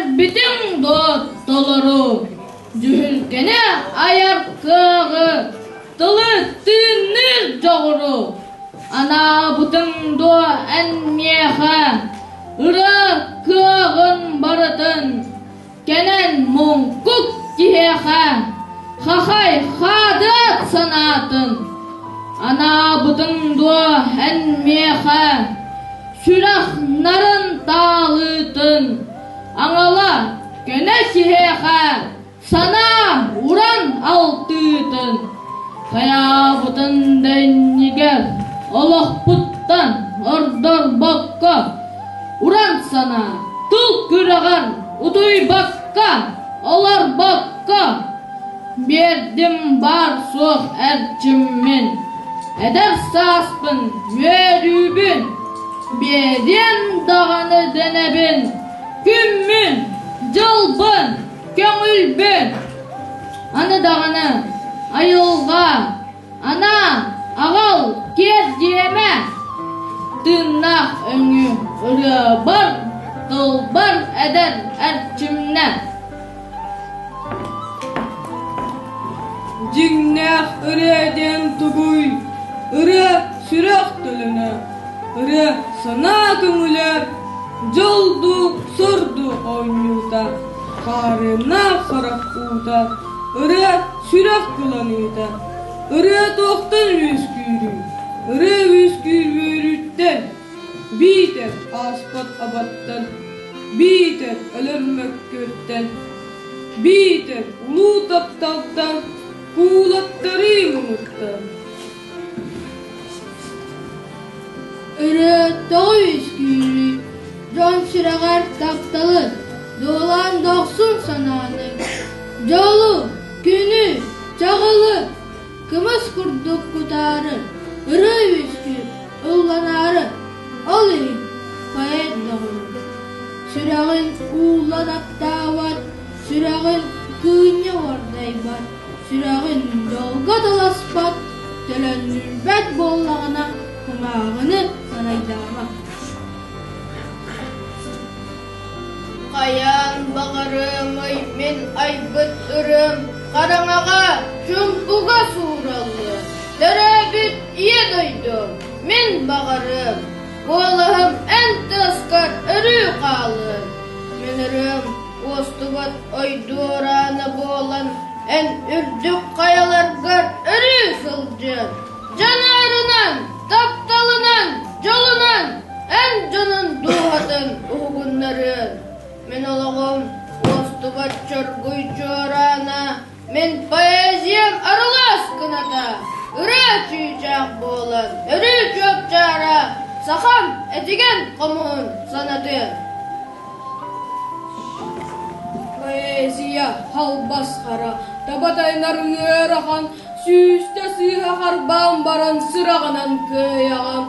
Биэрбитиҥ дуо толору, дьүһүлгэни айар кыаҕы, тылы тыынныыр дьоҕуру? Анаабытыҥ дуо эн миэхэ, ырыа кыаҕын барытын, кэнэн муҥкук киһиэхэ, хахай хаадыат санаатын? Анаабытыҥ дуо эн миэхэ, сүрэх нарын таалыытын, аҥала көнө киһиэхэ санаа уран алтыытын, хайаабытын да иннигэр олохпуттан ордорбокко, уран санаа тыл күрэҕэр утуйбакка, олорбокко биэрдим баар-суох эрчиммин, эдэр сааспын үөрүүбүн, биэриэм даҕаны дэнэбин, күммүн, дьылбын, көҥүлбүн. Аны даҕаны айылҕа, анаа, аҕал, киэр диэмэ, тыыннаах өҥү ырыабар, тылбар эдэр эрчимнэ. Дьиҥнээх ырыа диэн тугуй? Ырыа сүрэх төлөнө, ырыа санаа көҥүлэ, дьол дуу, сор дуу оонньуута, хаарыаннаах харах уута, ырыа сүрэх кыланыыта, ырыа туохтан үөскүүрүй? Ырыа үөскүүр үөрүүттэн, биитэр ааспат абаттан, биитэр өлөр мөккүөртэн, биитэр улуу тапталтан, куулаттарыы муҥуттан. Ырыа тоҕо үөскүүрүй? Дьон сүрэҕэр тапталы, дуолаан дохсун санааны, дьолу, күнү, чаҕылы кымыс курдук кутаары, ырыа үөскүүр, ылланаары, ол иһин поэт доҕорум. Сүрэҕин уулла таптаабат, сүрэҕин кыынньа уордайбат, сүрэҕин дьолго таласпат, төлөннүрбэт буоллаҕына кумааҕыны сарайдаама. Хайаан баҕарыамый мин айбыт ырыам хараҥаҕа, чуҥкуга суураллыа, төрөөбүт ийэ дойдум, мин баҕарыам, куолаһым эн тыаскар өрүү хаалыан. Мин ырыам уостубат ойдуораана буолан, эн үрдүк хайаларгар өрүү сылдьыан. Дьаныарынан, тапталынан, дьолунан эн дьонун дууһатын уһугуннарыан. Мин олоҕум уостубат чоргуй чуораана, мин поэзиям арылаас кыната, ырыа чыычаах буолан өрүү чуопчаара, сахам этигэн хомуһун санатыан. Поэзия халбас хара, таба тайанар ыарахан, сүүстэ сыыһа харбаан баран сыраҕынан кыайаҕын.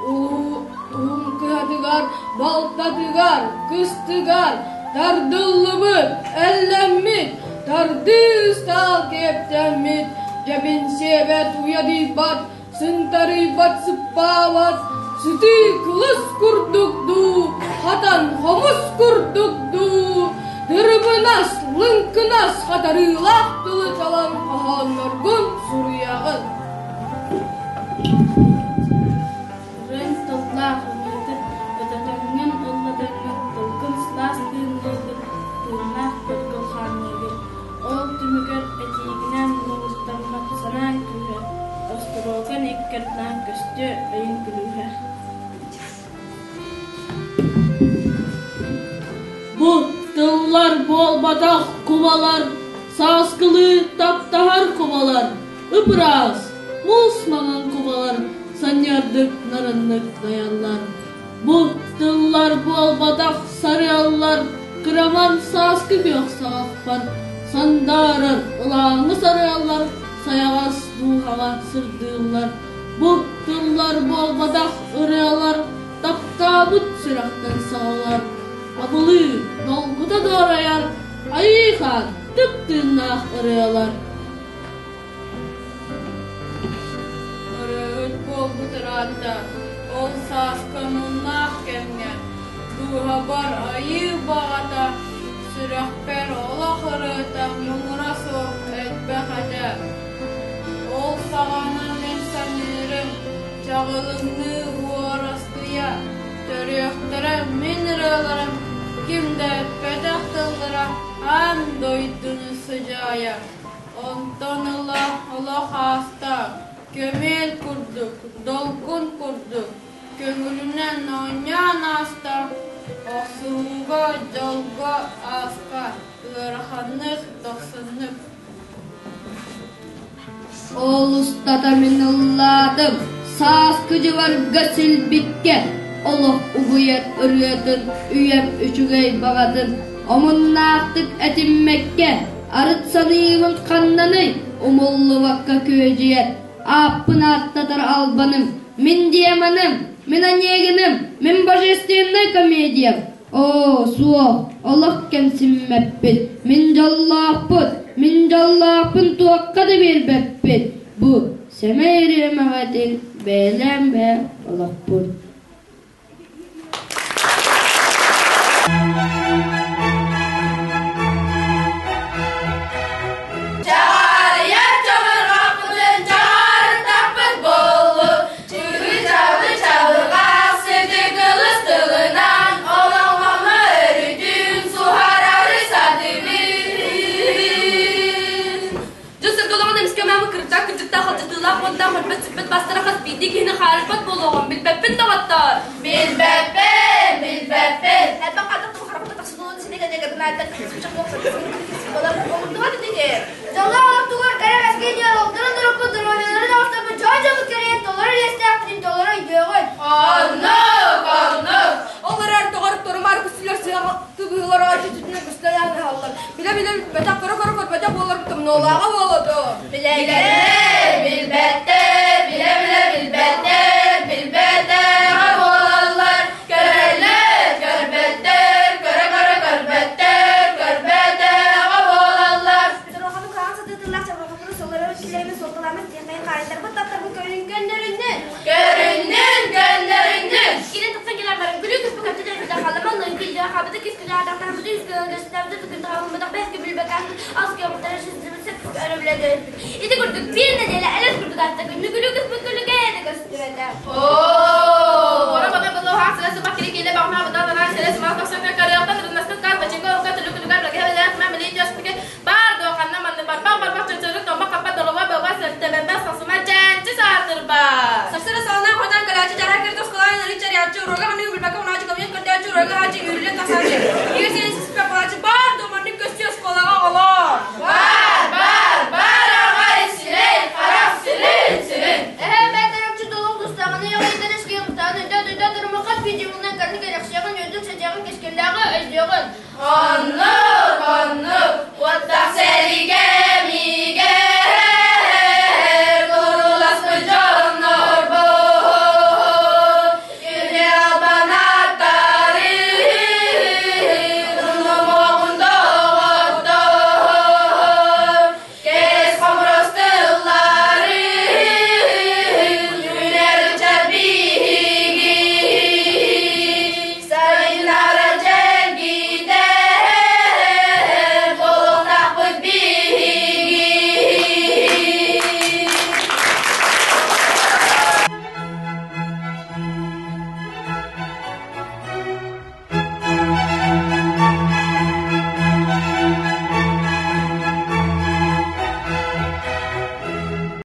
Улуу уһун кыһатыгар, балтатыгар, кыстыгар тардыллыбыт, эллэммит, тардыы ыстаал киэптэммит, дьэбин сиэбэт уйадыйбат, сынтарыйбат сыппаабат, сытыы кылыс курдук дуу, хатан хомус курдук дуу, дырыбынас, лыҥкынас хатарыылаах тылы талан хоһоонноргун суруйаҕын. Ырыаҥ тыллаах ыллыгыт, ытатаҥҥын ыллатаҥҥын, тылгын сылаас тыынныыгын, тыыннаах тылгын хаанныыгын. Ол түмүгэр этиигинэн муҥурдаммат санааҥ күүһэ, остуруокан иккэрдээн көстүө өйүҥ күлүүһэ. Бу тыллар буолбатах кубалар, сааскылыы таптаһар кубалар, ып-ыраас, муус маҥан кубалар санньыардык нарыннык дайаллар. Бу тыллар буолбатах сарыаллар, кыраман сааскы күөх саҕахпар сандаарар ылааҥы сарыаллар сайаҕас дууһаҕа сырдыыллар. Бу тыллар буолбатах ырыалар таптаабыт сүрэхтэн саҕалар, абылыы, долгута дуорайар айыы-хаан тып-тыыннаах ырыалар. Ырыаһыт буолбут ыраатта, ол сааска муннаах кэмҥэ дууһабар айыы баҕата. аһыыта муҥура суох элбэх этэ. Ол саҕана мин саныырым, чаҕылыҥныы уорастыйа, төрүөхтэрэ мин ырыаларым ким да эппэтэх тыллара аан дойдуну сыдьаайа. Онтон ыла олох ааста, көмүөл курдук, долгун курдук, көҥүлүнэн оонньоон ааста, охсуһууга, дьолго ааста, ыараханнык, дохсуннук. Ол устата мин ыллаатым, сааскы дьыбарга силбиккэ, олох угуйар ырыатын, үйэм үчүгэй баҕатын омуннаахтык этиммэккэ, арыт саныыбын ханнаный, умуллубакка күөдьүйэр, ааппын ааттатар албаным, мин демоным, мин Онегиным, мин божественнай комедиям, Оо, суох, олох кэмсиммэппит, мин дьоллоохпут, мин дьоллоохпун туохха да биэрбэппит, бу сэмэй ырыамаҕытын бэйэлээн бэйэ олохпут. Чаҕаарыйар чабырҕахпытын чаҕаарытахпыт буоллун, Чыгы-чабы чабырҕах сытыкылыс тылынан олоҥхону өрүтүн суһарары сатыбыт. Дьон сырдалаҕын эмискэ маама кырдьаах кырдьыктаах алдьатыылаах уоннаах өлбөт-сүппэт бастара хас биирдии киһини хаарыппат буолуоҕун билбэппин доҕоттоор! Билбэппин, билбэппин. Элбэх хатык харахта тахсытылын синигэн эгэтинааттан Дьоллоох олохтугар кэрэ кэскиэ олохторун турукпут доруобуйаларын оҕустарбыт дьон дьолу кэриэн толору иэстээхпитин толору өйдүөҕүн. Оннук, оннук. Ол эрэр доҕор торумаар күстүлэр сыаҕа тыбыылар ооччутунан күстэлээн аһаллар. Билэ-билэ билбэтэх, көрө-көрө көрбөтөх буолар томнуолааҕа буолуо дуо? Билэллэр, билбэттэр, билэ-билэ билбэттэр, билбэтэҕэ буолаллар. Көрөллөр, көрбөттөр, көрө-көрө көрбөттөр, көрбөтөҕө буолаллар. Сорохону кыһаҕан сатыытыллаах чабырҕаппыты солорор киллэрэмин суолталаммыт диэххайын хаайдарбыт таптарбыт көрүн көннөрүннүн. Көрүннүн, көннөрүннүн. Киирэн тахсан кэлэн баран күлүү күспү көптө төрүтэ халлама лыҥкы илдьэ хабыты кис күнэ атахтаһаммыты үс көстөбүтэ түгүн таһаммытах бэс күбүлбэкаспыт ас көмүттэрэ сүздүбүт өрөбүлэдөөспүт. Ити курдук биир нэдиэлэ элэс курдук атта күннү күлүү күспүт күлүгэ да көстүбэтэ.